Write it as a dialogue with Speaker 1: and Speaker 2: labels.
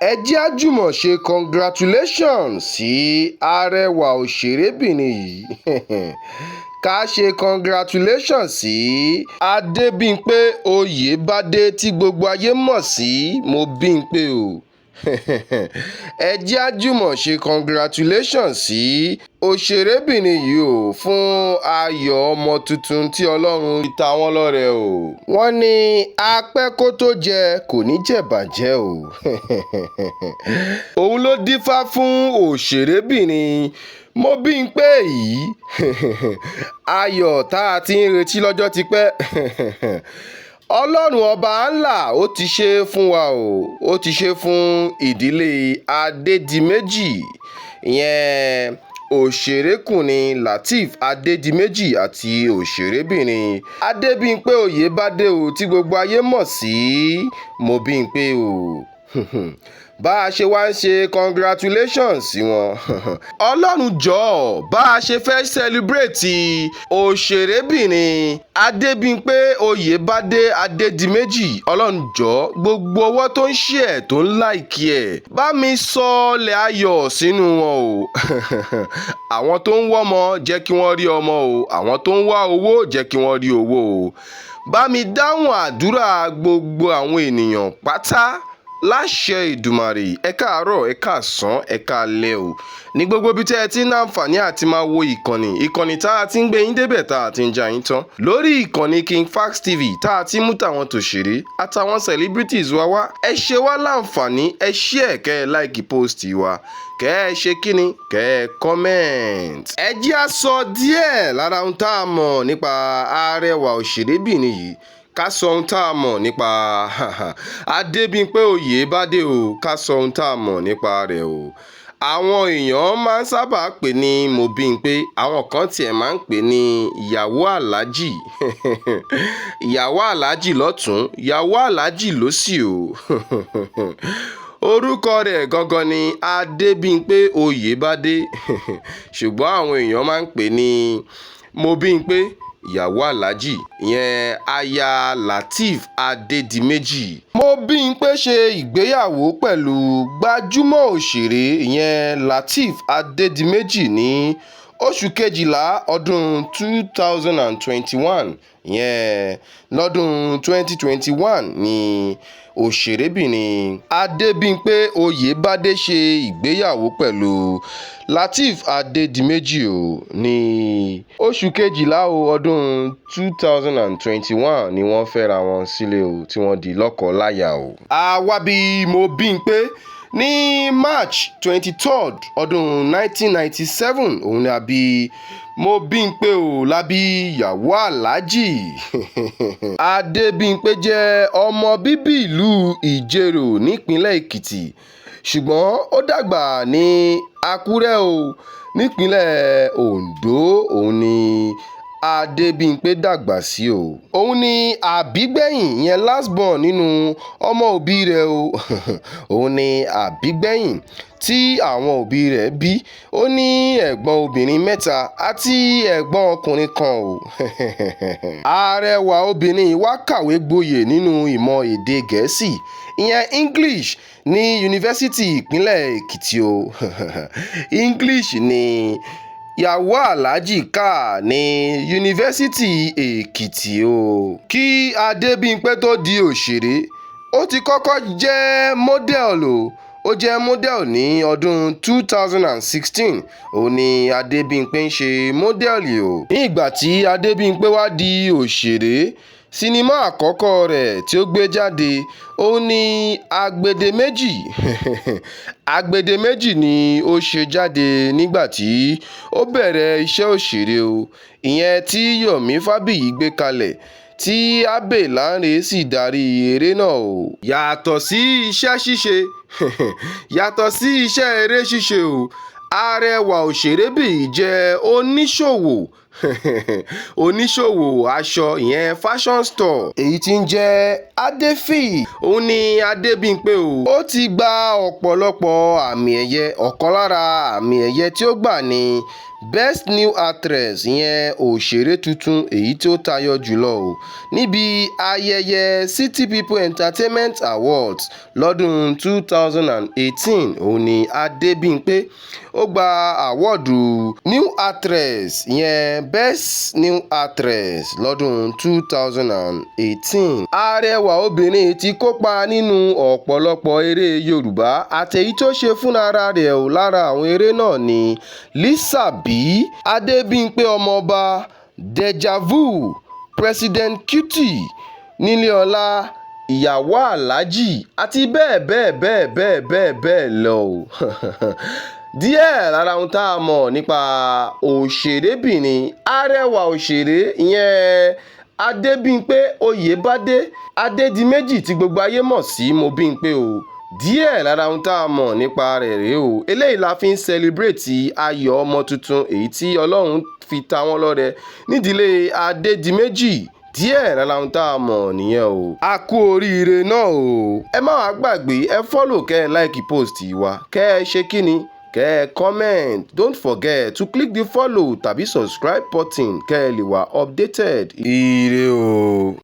Speaker 1: Ẹ jẹ́ á jùmọ̀ ṣe congratulations sí arẹwà òṣèrébìnrin yìí, ká ṣe congratulations sí Adébímpé Oyèbàdé tí gbogbo ayé mọ̀ sí Mobímpé o. Ẹ jẹ́ á jùmọ̀ ṣe congratulations sí òṣèrébìnrin yìí o fún ayọ̀ ọmọ tuntun tí Ọlọ́run fi ta wọ́n lọ́rẹ o. Wọ́n ní apẹ́ kó tó jẹ kò ní jẹ̀bàjẹ́ o. Òun ló dífá fún òṣèrébìnrin Mobímpé yìí. Ayọ̀ tá a ti ń retí lọ́jọ́ ti pẹ́, Ọlọ́run ọba ńlá ó ti ṣe é fún wa o. Ó ti ṣe é fún ìdílé Adédìméjì, ìyẹn òṣèrékùnrin Lateef Adédìméjì àti òṣèrébìnrin Adébímpé Oyèbàdé o, tí gbogbo ayé mọ̀ sí Mobímpé o. Bá a ṣe wá ń ṣe congratulations sí wọn, Ọlọ́run jọ̀ọ́, bá a ṣe fẹ́ celebrate òṣèrébìnrin Adébímpé Oyèbàdé Adédìméjì, Ọlọ́run jọ̀ọ́, gbogbo ọwọ́ tó ń share, tó ń like ẹ̀, bá mi sọ̀lẹ̀ ayọ̀ sínú wọn o. Àwọn tó ń wọ́mọ, jẹ́ kí wọ́n rí ọmọ o. Àwọn tó ń wá owó, jẹ́ kí wọ́n rí owó o. Bá mi dáhùn àdúrà gbogbo àwọn ènìyàn pátá láṣẹ Èdùmàrè. Ẹ káàárọ̀, ẹ káàsán, ẹ káalẹ́ o, ní gbogbo ibi tẹ́ ẹ ti ń láǹfààní àti máa wo ìkànnì tá a ti ń gbé yín débẹ̀, tá a ti ń já yín tán lórí ìkànnì King Fax TV, tá a ti mú tàwọn tòṣèré àtàwọn celebrities wa wá. Ẹ ṣe wá láǹfààní, ẹ share, kẹ́ ẹ like post wa, kẹ́ ẹ ṣe kíni, kẹ́ ẹ comment. Ẹ jẹ́ á sọ díẹ̀ lára ohun tá a mọ̀ nípa arẹwà òṣèrébìnrin yìí. Ká sọ ohun tá a mọ̀ nípa Adébímpé Oyèbàdé o. Ká sọ ohun tá a mọ̀ nípa rẹ̀ o. Àwọn èèyàn máa ń sábà pè ní Mobímpé. Àwọn kan tiẹ̀ máa ń pè ní ìyàwó aláàjì, ìyàwó aláàjì lọ́tún, ìyàwó aláàjì lósì o. Orúkọ rẹ̀ gangan ni Adébímpé Oyèbàdé, ṣùgbọ́n àwọn èèyàn máa ń pè ní Mobímpé, ìyàwó aláàjì, ìyẹn aya Lateef Adédìméjì. Mobímpé ṣe ìgbéyàwó pẹ̀lú gbajúmọ̀ òṣèré, ìyẹn Lateef Adédìméjì, ní oṣù kejìlá ọdún 2021, ìyẹn lọ́dún 2021 ní òṣèrébìnrin Adébímpé Oyèbàdé ṣe ìgbéyàwó pẹ̀lú Lateef Adédìméjì o. Ní oṣù kejìlá ọdún 2021 ni wọ́n fẹ́ra wọn sílé o, tí wọ́n di lọ́kọ-láya o. Àwa bí Mobímpé ní March 23rd ọdún 1997. Òun ni a bí Mobímpé o, lábí ìyàwó aláàjì. Adébímpé jẹ́ ọmọ bíbí ìlú Ìjerò nípìnlẹ̀ Èkìtì, ṣùgbọ́n ó dàgbà ní Àkúrẹ́ o, nípínlẹ̀ Ondo. Òun ni Adébímpé dàgbà sí o. Òun ni àbígbẹ̀yìn, ìyẹn last born, nínú ọmọ òbí rẹ̀ o. Òun ni àbígbẹ̀yìn tí àwọn òbí rẹ̀ bí. Ó ní ẹ̀gbọ́n obìnrin mẹ́ta àti ẹ̀gbọ́n ọkùnrin kan o. Arẹwà obìnrin yìí wá kàwé gboyè nínú ìmọ̀ èdè Gẹ̀ẹ́sì, ìyẹn English, ní Yunifásitì Ìpínlẹ̀ Èkìtì o. English ní ìyàwó aláàjì kà ní Yunifásitì Èkìtì o. Kí Adébímpé tó di òṣèré, ó ti kọ́kọ́ jẹ́ model o. Ó jẹ́ model ní ọdún 2016. Òun ni Adébímpé ń ṣe model o. Ní ìgbà tí Adébímpé wá di òṣèré, sinimá àkọ́kọ́ rẹ̀ tí ó gbé jáde, òun ní Agbèdémèjì. Agbèdémèjì ni ó ṣe jáde nígbà tí ó bẹ̀rẹ̀ iṣẹ́ òṣèré o, ìyẹn tí Yomi Fabiyi gbé kalẹ̀, tí Abbey Lanre sì darí eré náà o. Yàtọ̀ sí iṣẹ́ eré ṣíṣe o, arẹwà òṣèrébìnrin jẹ́ oníṣòwò. Oníṣòwò aṣọ, ìyẹn fashion store, èyí tí ń jẹ́ Adefi, òun ni Adébímpé o. Ó ti gba ọ̀pọ̀lọpọ̀ àmì ẹ̀yẹ. Ọ̀kan lára àmì ẹ̀yẹ tí ó gbà ní Best New Actress, ìyẹn òṣèré tuntun èyí tí ó tayọ jùlọ o, níbi ayẹyẹ City People Entertainment Awards lọ́dún 2018. Òun ni Adébímpé ó gba àwọ́ọ̀dù New Actress, ìyẹn Best New Actress lọ́dún 2018. Arẹwà obìnrin ti kópa nínú ọ̀pọ̀lọpọ̀ eré Yorùbá àtèyí tó ṣe fúnra rẹ̀ o. Lára àwọn eré náà ní Lísàbí, Adébímpé Ọmọọba, Deja-Vu, President Kuti, Níléọlá, Ìyàwó Aláàjì àti bẹ́ẹ̀ bẹ́ẹ̀ bẹ́ẹ̀ bẹ́ẹ̀ bẹ́ẹ̀ bẹ́ẹ̀ lọ o. Díẹ̀ lára ohun tá a mọ̀ nípa òṣèrébìnrin arẹwà òṣèré, ìyẹn Adébímpé Oyèbádé Adédìméjì, tí gbogbo ayé mọ̀ sí Mobímpé o, díẹ̀ lára ohun tá a mọ̀ nípa rẹ̀ rèé o. Eléyìí la fi ń celebrate ayọ̀ ọmọ tuntun èyí tí Ọlọ́run fi ta wọ́n lọ́rẹ nídìílé Adédìméjì. Díẹ̀ lára ohun tá a mọ̀ nìyẹn o. A kú oríire náà o. Ẹ má wàá gbàgbé, ẹ follow, kẹ́ ẹ like post wa, kẹ́ ẹ ṣe kíni, kẹ́ ẹ comment. Don't forget to click the follow tàbí subscribe button kẹ́ ẹ lè wà updated. Ire o.